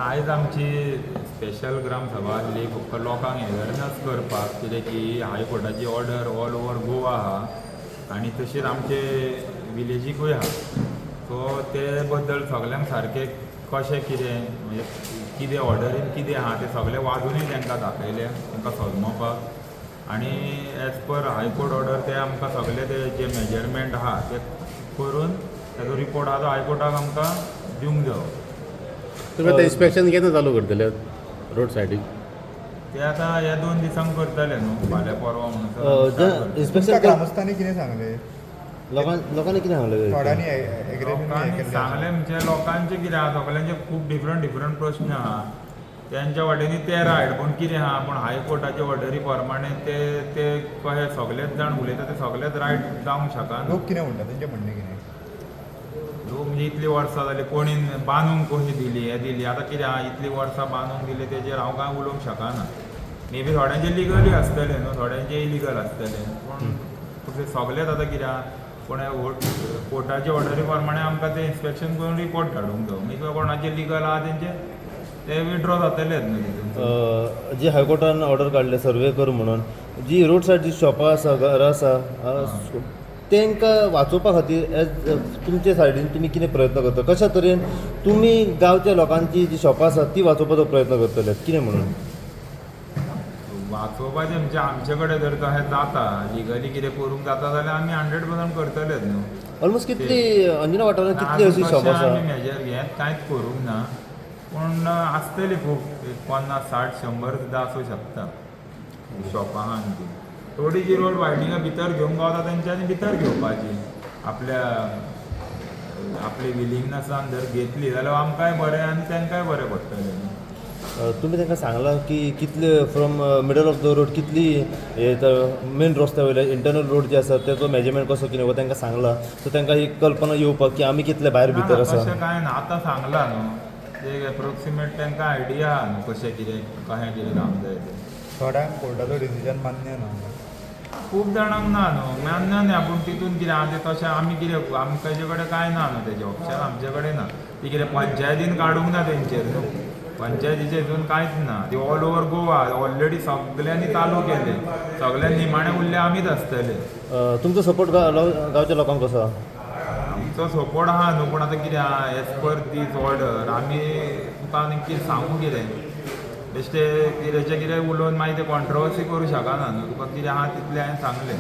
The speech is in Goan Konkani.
आयज आमची स्पेशल ग्रामसभा आसली फक्त लोकांक एवेरनस करपाक, कितें की हायकोर्टाची ऑर्डर ऑल ओवर गोवा आहा आनी तशीच आमचे विलेजीकूय आहा. सो ते बद्दल सगल्यांक सारकें कशें कितें, म्हणजे कितें ऑर्डरीन कितें आहा तें सगळें वाजूनय तांकां दाखयलें, तांकां समजोवपाक. आनी एज पर हायकोर्ट ऑर्डर ते आमकां सगळे ते जे मेजरमेंट आहा ते करून ताजो रिपोर्ट आहा तो हायकोर्टाक आमकां दिवंक जावो. तुमी आतां इन्स्पेक्शन केन्ना चालू करतले रोड सायडीक? ते आतां ह्या 2 दिसांक करतले न्हू, फाल्यां परवां म्हणसर start करतले. इन्स्पेक्शन. तुमच्या ग्रामस्थांनी कितें सांगलें? लोकांनी कितें सांगलें? थोड्यांनी एग्रेशन. लोकांनी सांगलें म्हणजे लोकांचें कितें आहा, सगल्यांचे खूब डिफरंट डिफरंट प्रश्न आहा. तेंच्या वाटेनी ते रायट, पूण कितें आहा, पूण हायकोर्टाचे ऑर्डरी प्रमाणे ते ते कशें सगलेच जाण उलयता ते सगलेच रायट जावंक शकना. लोक कितें म्हणटा, तेंचें म्हणणें कितें? लोक म्हणजे इतलीं वर्सां जालीं, कोणी बांदूंक कशी दिली, हें दिली. आतां कितें आहा, इतलीं वर्सां बांदूंक दिली तेजेर हांव कांय उलोवंक शकना. मे बी थोड्यांचे लिगलूय आसतलें न्हू, थोड्यांचे इलिगल आसतलें, पूण ते सगलेच आतां कितें आहा, पूण कोर्टाचे ऑर्डरी प्रमाणे आमकां ते इन्स्पेक्शन करून रिपोर्ट धाडूंक जायो. मागीर कोणाचे लिगल आहा तेंचे ते विड्रॉ जातलेच न्हू तितून. जी हायकोर्टान ऑर्डर काडले सर्वे कर म्हणून, जी रोड सायड जी शॉपां आसा, घरां आसा, तांकां वाचोवपा खातीर एज तुमचे सायडीन तुमी कितें प्रयत्न करता? कशा तरेन तुमी गांवच्या लोकांची जी शॉपां आसा ती वाचोवपाचो प्रयत्न करतले, कितें म्हणून? वाचोवपाचें म्हणजे आमचे कडेन जर तशें जाता, लिगली कितें करूंक जाता जाल्यार आमी 100% करतलेच न्हू. ऑलमोस्ट कितली अंजुना वाठारांत कितली अशी शॉपां आसा? आमी मेजर घेत कांयच करूंक ना, पूण आसतली खूब, एक 50, 60, 100 सुद्दां आसूं शकता शॉपां आहा. आनी ती थोडी जी रोड वायडिंगा भितर घेवंक गावता तेंच्यांनी भितर घेवपाची, आपल्या आपली विलिंगनसान जर घेतली जाल्यार आमकांय बरें आनी तांकांय बरें पडटलें न्हू. तुमी तांकां सांगलां की कितले from middle of the road कितली हे मेन रस्त्या वयले इंटरनल रोड जे आसा तेचो मेजरमेंट कसो कितें हो तांकां सांगलां, सो तांकां ही कल्पना येवपाक की आमी कितले भायर ना, भितर आसा? तशें कांय ना. आतां सांगलां न्हू, ते एक एप्रोक्सिमेट तांकां आयडिया आहा न्हू कशें कितें, कशें कितें जावंक जाय तें. थोड्यांक कोर्टाचो डिसिजन मान्य ना. खूब जाणांक ना न्हू, मान्य न्ही, पूण तितून कितें आहा तें तशें आमी कितें, आमकां तेजे कडेन कांय ना न्हू, तेजें ऑप्शन आमचे कडेन ना. ती कितें पंचायतीन काडूंक ना तेंचेर न्हू, पंचायतीचे हितून कांयच ना. ती ऑल ओवर गोवा ऑलरेडी सगल्यांनी चालू केले, सगळ्यांनी, निमाणे उरले आमीच आसतले. तुमचो सपोर्ट गांवच्या लोकांक कसो आहा? आमचो सपोर्ट आहा न्हू, पूण आतां कितें आहा, एज पर दीस ऑर्डर आमी तुका आनी कितें सांगू, कितें बेश्टे कित्याचें कितें उलोवन मागीर ते कॉन्ट्रोवर्सी करूं शकना न्हू. तुका कितें आहा तितलें हांवें सांगलें.